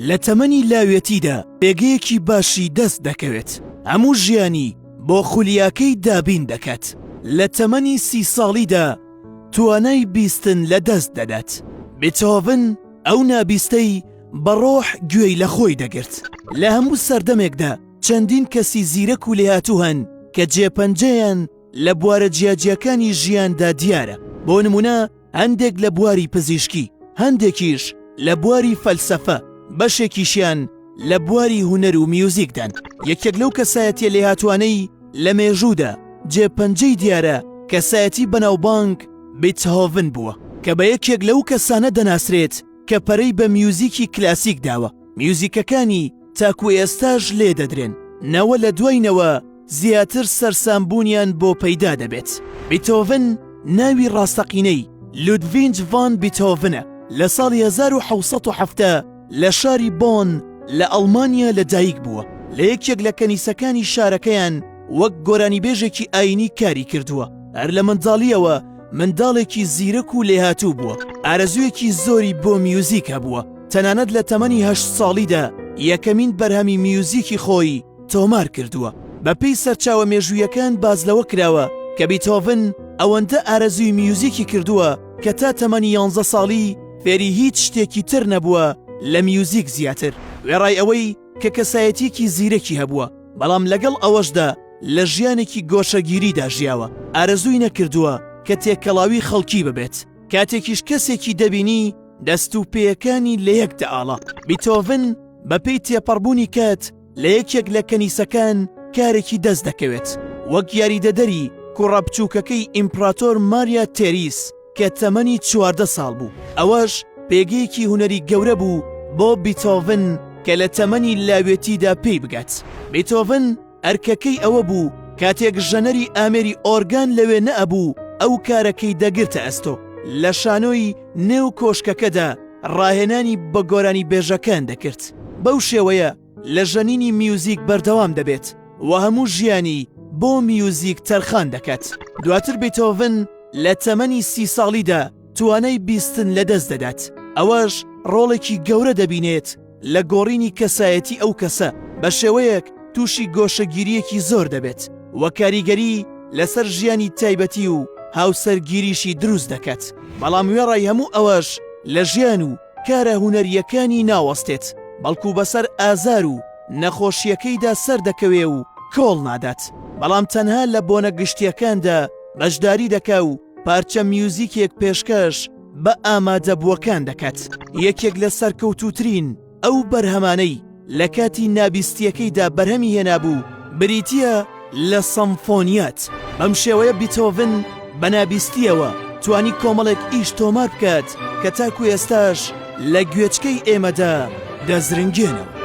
لە تەمەنی لاوێتیدا پێگەیەکی باشی دەست دەکەوێت، هەموو ژیانی بۆ خولیاکەی دابین دەکات. لە تەمەنی سی ساڵیدا توانای بیستن لە دەست دەدات. بیتهۆڤن ئەو نابیستەی بە ڕۆح گوێی لە خۆی دەگرت. لە هەموو سەردەمێکدا چەندین کەسی زیرەک و لێهاتوو هەن کە جێپەنجەیان لە بوارە جیاجیاکانی ژیاندا دیارە، بۆ نموونە هەندێک لە بواری پزیشکی، هەندێکیش لە بواری فەلسەفە، بەشێکیشیان لە بواری هونەر و میوزیکدان. یەکێک لەو کەسایەتیە لێهاتووانەی لە مێژوودا جێپەنجەی دیارە کەسایەتی بەناوبانگ بیتهۆڤن بووە، کە بە یەکێک لەو کەسانە دەناسرێت کە پەرەی بە میوزیکی کلاسیک داوە، میوزیکەکانی تاکو ئێستاش لێ دەدرێن، نەوە لە دوای نەوە زیاتر سەرسامبوونیان بۆ پەیدا دەبێت. بیتۆڤن ناوی ڕاستەقینەی، لودڤینج ڤان بیتۆڤنە، لە ساڵی 1770 لە شاری بۆن لە ئەڵمانیا لە دایک بووە، لە یەکێک لە کەنیسەکانی شارەکەیان وەک گۆرانیبێژێکی ئایینی کاری کردووە، هەر لە منداڵییەوە منداڵێکی زیرەک و لێهاتوو بووە، ئارەزوویەکی زۆری بۆ میوزیک هەبووە، تەنانەت لە تەمەنی هەشت ساڵیدا یەکەمین بەرهەمی میوزیکی خۆی تۆمار کردووە. بەپێی سەرچاوە مێژوویەکان باس لەوە کراوە کە بیتهۆڤن ئەوەندە ئارەزووی میوزیکی کردووە کە تا تەمەنی یانزە ساڵی فێری هیچ شتێکی تر نەبووە لە میوزیک زیاتر، وێڕای ئەوەی کە کەسایەتییەکی زیرەکی هەبووە، بەڵام لەگەڵ ئەوەشدا لە ژیانێکی گۆشەگیریدا ژیاوە، ئارەزووی نەکردووە کە تێکەڵاوی خەڵکی ببێت، کاتێکیش کەسێکی دەبینی دەست و پێیەکانی لەیەک دەئاڵا. بیتۆڤن بەپێی تێپەڕبوونی کات لە یەکێک لە کەنیسەکان کارێکی دەست دەکەوێت وەک یاریدەدەری کوڕە بچووکەکەی ئیمپراتۆر ماریا تێریس کە تەمەنی 14 ساڵ بوو، ئەوەش پێگەیەکی هونەری گەورە بوو بۆ بیتۆڤن کە لە تەمەنی لاوێتیدا پێی بگات. بیتۆڤن ئەرکەکەی ئەوە بوو کاتێک ژەنەری ئامێری ئۆرگان لەوێ نەئەبوو ئەو کارەکەی دەگرتە ئەستۆ. لە شانۆی نێو کۆشکەکەدا ڕاهێنانی بە گۆرانیبێژەکان دەکرد. بەو شێوەیە لە ژەنینی میوزیک بەردەوام دەبێت و هەموو ژیانی بۆ میوزیک تەرخان دەکات. دواتر بیتۆڤن لە تەمەنی سی ساڵیدا توانای بیستن لەدەست دەدات، ئەوەش ڕۆڵێکی گەورە دەبینێت لە گۆڕینی کەسایەتی ئەو کەسە بە شێوەیەک تووشی گۆشەگیرییەکی زۆر دەبێت و کاریگەری لەسەر ژیانی تایبەتی و هاوسەرگیریشی دروست دەکات، بەڵام وێڕای هەموو ئەوەش لە ژیان و کارە هونەرییەکانی ناوەستێت، بەڵکو بەسەر ئازار و نەخۆشییەکەیدا سەردەکەوێ و کۆڵ نادات، بەڵام تەنها لە بۆنە گشتییەکاندا بەشداری دەکا و پارچە میوزیکێک پێشکەش بە ئامادەبووەکان دەکات. یەکێک لە سەرکەوتووترین ئەو بەرهەمانەی لە کاتی نابیستییەکەیدا بەرهەمی هێنابوو، بریتییە لە سەمفۆنیات. بەم شێوەیە بیتهۆڤن بە نابیستییەوە توانی کۆمەڵێک ئیش تۆمار بکات کە تاکو ئێستاش لە گوێچکەی ئێمەدا دەزرنگێنەوە.